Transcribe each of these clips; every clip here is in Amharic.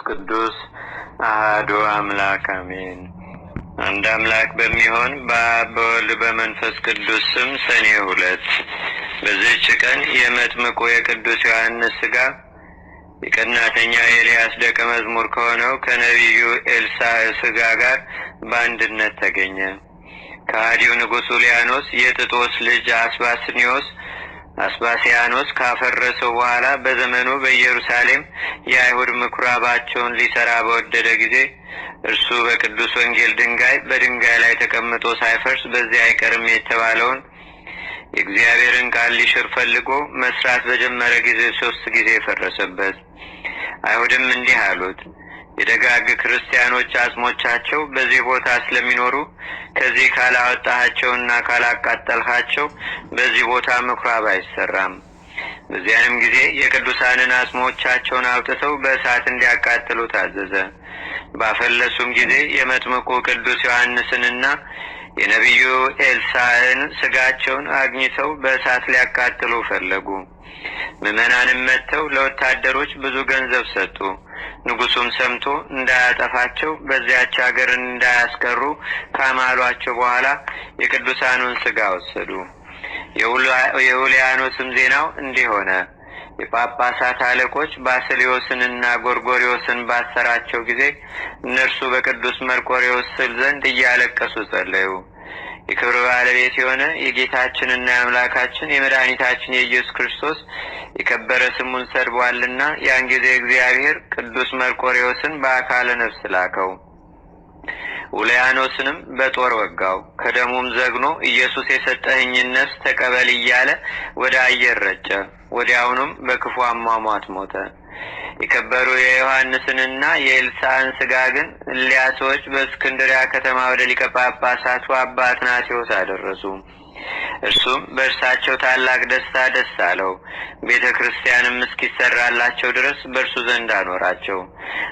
ቅዱስ አሐዱ አምላክ አሜን። አንድ አምላክ በሚሆን በአብ በወልድ በመንፈስ ቅዱስ ስም ሰኔ 2 በዚህች ቀን የመጥምቁ የቅዱስ ዮሐንስ ሥጋ የቀናተኛ ኤልያስ ደቀ መዝሙር ከሆነው ከነቢዩ ኤልሳዕ ሥጋ ጋር በአንድነት ተገኘ። ከሃዲው ንጉሥ ኡልያኖስ የጥጦስ ልጅ አስባስያኖስ ካፈረሰው በኋላ በዘመኑ በኢየሩሳሌም የአይሁድ ምኩራባቸውን ሊሰራ በወደደ ጊዜ እርሱ በቅዱስ ወንጌል ድንጋይ በድንጋይ ላይ ተቀምጦ ሳይፈርስ በዚያ አይቀርም የተባለውን የእግዚአብሔርን ቃል ሊሽር ፈልጎ መስራት በጀመረ ጊዜ 3 ጊዜ ፈረሰበት። አይሁድም እንዲህ አሉት፣ የደጋግ ክርስቲያኖች አጽሞቻቸው በዚህ ቦታ ስለሚኖሩ ከዚህ ካላወጣሃቸውና ካላቃጠልሃቸው በዚህ ቦታ ምኩራብ አይሰራም። በዚያንም ጊዜ የቅዱሳንን አጽሞቻቸውን አውጥተው በእሳት እንዲያቃጥሉ ታዘዘ። ባፈለሱም ጊዜ የመጥምቁ ቅዱስ ዮሐንስንና የነቢዩ ኤልሳዕን ስጋቸውን አግኝተው በእሳት ሊያቃጥሉ ፈለጉ። ምዕመናንም መጥተው ለወታደሮች ብዙ ገንዘብ ሰጡ። ንጉሱም ሰምቶ እንዳያጠፋቸው በዚያች ሀገር እንዳያስቀሩ ካማሏቸው በኋላ የቅዱሳኑን ስጋ ወሰዱ። የኡልያኖስም ዜናው እንዲህ ሆነ። የጳጳሳት አለቆች ባስልዮስንና ጎርጎርዮስን ባሰራቸው ጊዜ እነርሱ በቅዱስ መርቆሬዎስ ስዕል ዘንድ እያለቀሱ ጸለዩ። የክብር ባለቤት የሆነ የጌታችንና የአምላካችን የመድኃኒታችን የኢየሱስ ክርስቶስ የከበረ ስሙን ሰድቧልና ያን ጊዜ እግዚአብሔር ቅዱስ መርቆሬዎስን በአካለ ነፍስ ላከው። ኡልያኖስንም በጦር ወጋው። ከደሙም ዘግኖ ኢየሱስ የሰጠኸኝን ነፍስ ተቀበል እያለ ወደ አየር ረጨ። ወዲያውኑም በክፉ አሟሟት ሞተ። የከበሩ የዮሐንስንና የኤልሳዕን ስጋ ግን እሊያ ሰዎች በእስክንድርያ ከተማ ወደ ሊቀ ጳጳሳቱ አባ አትናቴዎስ አደረሱ። እርሱም በእርሳቸው ታላቅ ደስታ ደስ አለው። ቤተ ክርስቲያንም እስኪሰራላቸው ድረስ በእርሱ ዘንድ አኖራቸው።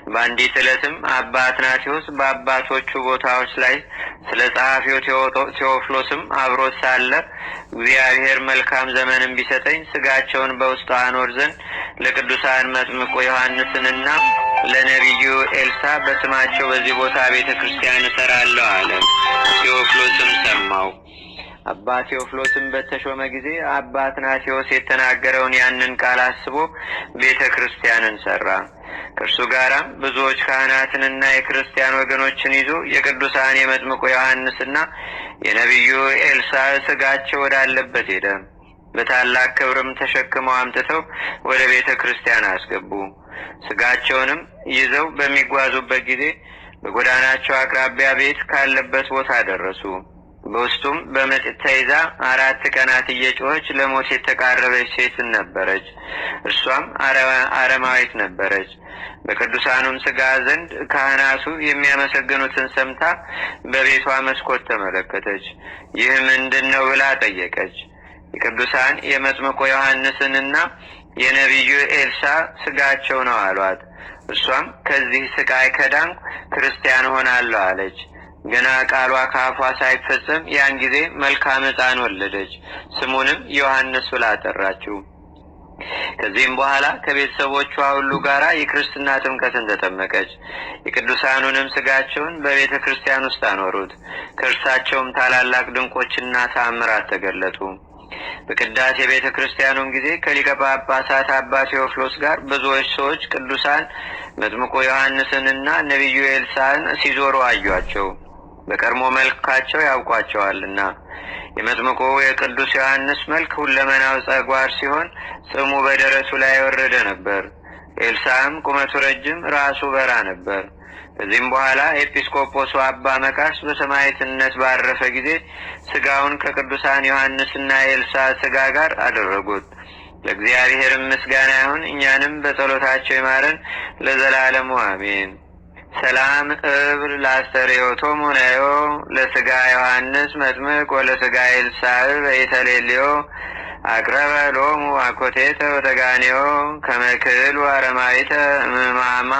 በአንዲት ዕለትም አባ አትናቴዎስ በአባቶቹ ቦታዎች ላይ ስለ ጸሐፊው ቴዎፍሎስም አብሮት ሳለ እግዚአብሔር መልካም ዘመንን ቢሰጠኝ ስጋቸውን በውስጡ አኖር ዘንድ ለቅዱሳን መጥምቁ ዮሐንስንና ለነቢዩ ኤልሳዕ በስማቸው በዚህ ቦታ ቤተ ክርስቲያን እሰራለሁ አለ። ቴዎፍሎስም ሰማው። አባ ቴዎፍሎስም በተሾመ ጊዜ አባ አትናቴዎስ የተናገረውን ያንን ቃል አስቦ ቤተ ክርስቲያንን ሰራ። ከእርሱ ጋራም ብዙዎች ካህናትንና የክርስቲያን ወገኖችን ይዞ የቅዱሳን የመጥምቁ ዮሐንስና የነቢዩ ኤልሳዕ ስጋቸው ወዳለበት ሄደ። በታላቅ ክብርም ተሸክመው አምጥተው ወደ ቤተ ክርስቲያን አስገቡ። ስጋቸውንም ይዘው በሚጓዙበት ጊዜ በጎዳናቸው አቅራቢያ ቤት ካለበት ቦታ ደረሱ። በውስጡም በምጥ ተይዛ 4 ቀናት እየጮኸች ለሞት የተቃረበች ሴት ነበረች። እርሷም አረማዊት ነበረች። በቅዱሳኑም ስጋ ዘንድ ካህናቱ የሚያመሰግኑትን ሰምታ በቤቷ መስኮት ተመለከተች። ይህ ምንድን ነው ብላ ጠየቀች። የቅዱሳን የመጥምቁ ዮሐንስንና የነቢዩ ኤልሳዕ ስጋቸው ነው አሏት። እርሷም ከዚህ ስቃይ ከዳንኩ ክርስቲያን ሆናለሁ አለች። ገና ቃሏ ከአፏ ሳይፈጸም ያን ጊዜ መልካም ሕፃን ወለደች። ስሙንም ዮሐንስ ብላ ጠራችው። ከዚህም በኋላ ከቤተሰቦቿ ሁሉ ጋር የክርስትና ጥምቀትን ተጠመቀች። የቅዱሳኑንም ስጋቸውን በቤተ ክርስቲያን ውስጥ አኖሩት። ከእርሳቸውም ታላላቅ ድንቆችና ተአምራት ተገለጡ። በቅዳሴ ቤተ ክርስቲያኑም ጊዜ ከሊቀ ጳጳሳት አባ ቴዎፍሎስ ጋር ብዙዎች ሰዎች ቅዱሳን መጥምቁ ዮሐንስንና ነቢዩ ኤልሳዕን ሲዞሩ አዩአቸው። በቀድሞ መልካቸው ያውቋቸዋልና። የመጥምቁ የቅዱስ ዮሐንስ መልክ ሁለመናው ጸጓር ሲሆን ጽሙ በደረቱ ላይ የወረደ ነበር። ኤልሳዕም ቁመቱ ረጅም፣ ራሱ በራ ነበር። ከዚህም በኋላ ኤጲስቆጶሱ አባ መቃርስ በሰማዕትነት ባረፈ ጊዜ ስጋውን ከቅዱሳን ዮሐንስና ኤልሳዕ ስጋ ጋር አደረጉት። ለእግዚአብሔርም ምስጋና ይሁን፣ እኛንም በጸሎታቸው ይማረን ለዘላለሙ አሜን። ሰላም እብል ላስተርእዮቶሙ ነዮ ለስጋ ዮሐንስ መጥምቅ ወለስጋ ኤልሳዕ በኢተሌልዮ አቅረበ ሎሙ አኮቴተ ወተጋኔዮ ከመክህል አረማዊተ እምማመ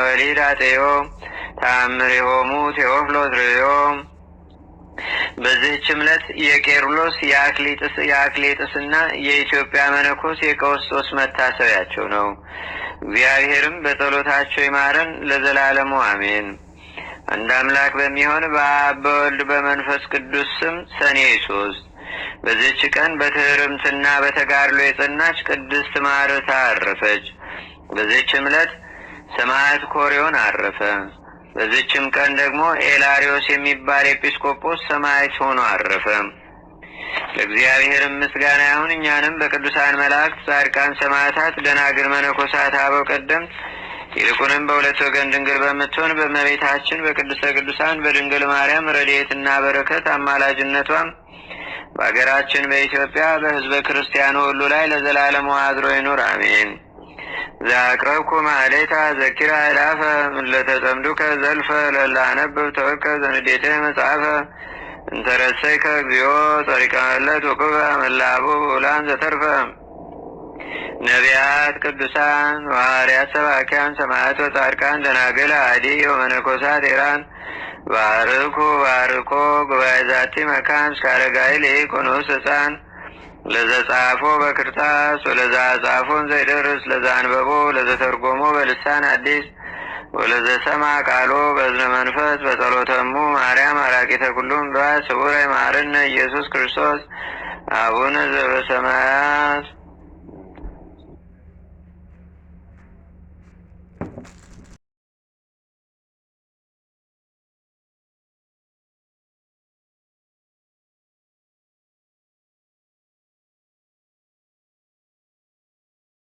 ወሊድ አጤዮ ተአምሪሆሙ ቴዎፍሎስ ርእዮ። በዚህች ዕለት የቄርሎስ የአክሊጥስና የኢትዮጵያ መነኮስ የቀውስጦስ መታሰቢያቸው ነው። እግዚአብሔርም በጸሎታቸው ይማረን ለዘላለሙ አሜን። አንድ አምላክ በሚሆን በአብ በወልድ በመንፈስ ቅዱስ ስም ሰኔ 3 በዚህች ቀን በትሕርምትና በተጋድሎ የጸናች ቅድስት ማርታ አረፈች። በዚህችም ዕለት ሰማዕት ኮሪዮን አረፈ። በዚህችም ቀን ደግሞ ኤላሪዮስ የሚባል ኤጲስቆጶስ ሰማዕት ሆኖ አረፈ። ለእግዚአብሔር ምስጋና ይሁን። እኛንም በቅዱሳን መላእክት፣ ጻድቃን፣ ሰማዕታት፣ ደናግል፣ መነኮሳት፣ አበው ቀደምት ይልቁንም በሁለት ወገን ድንግል በምትሆን በእመቤታችን በቅድስተ ቅዱሳን በድንግል ማርያም ረድኤትና በረከት አማላጅነቷም በአገራችን በኢትዮጵያ በሕዝበ ክርስቲያኑ ሁሉ ላይ ለዘላለሙ አድሮ ይኑር፣ አሜን። ዘአቅረብኩ ማሕሌታ ዘኪራ አእላፈ እምለተጸምዱከ ዘልፈ ለላነብብ ተወከ ዘንዴተ መጽሐፈ እንተረሰይከ እግዚኦ ጸሪቀ መለት ወኩበ መላቡ ብኡላን ዘተርፈ ነቢያት፣ ቅዱሳን፣ ሐዋርያት፣ ሰባኪያን፣ ሰማዕት ወጻድቃን፣ ደናግል፣ አዲ ወመነኮሳት ሄራን ባርኩ ባርኮ ጉባኤ ዛቲ መካን እስከ አረጋዊ ልሂቅ ንዑስ ህፃን ለዘጻፎ በክርታስ ወለዛ ጻፎን ዘይደርስ ለዛ አንበቦ ለዘተርጎሞ በልሳን አዲስ ወለዘሰማ ቃሎ በእዝነ መንፈስ በጸሎተሙ ማርያም አራቂተ ኩሉም ባይ ስቡረ ይምሐረነ ኢየሱስ ክርስቶስ። አቡነ ዘበሰማያት።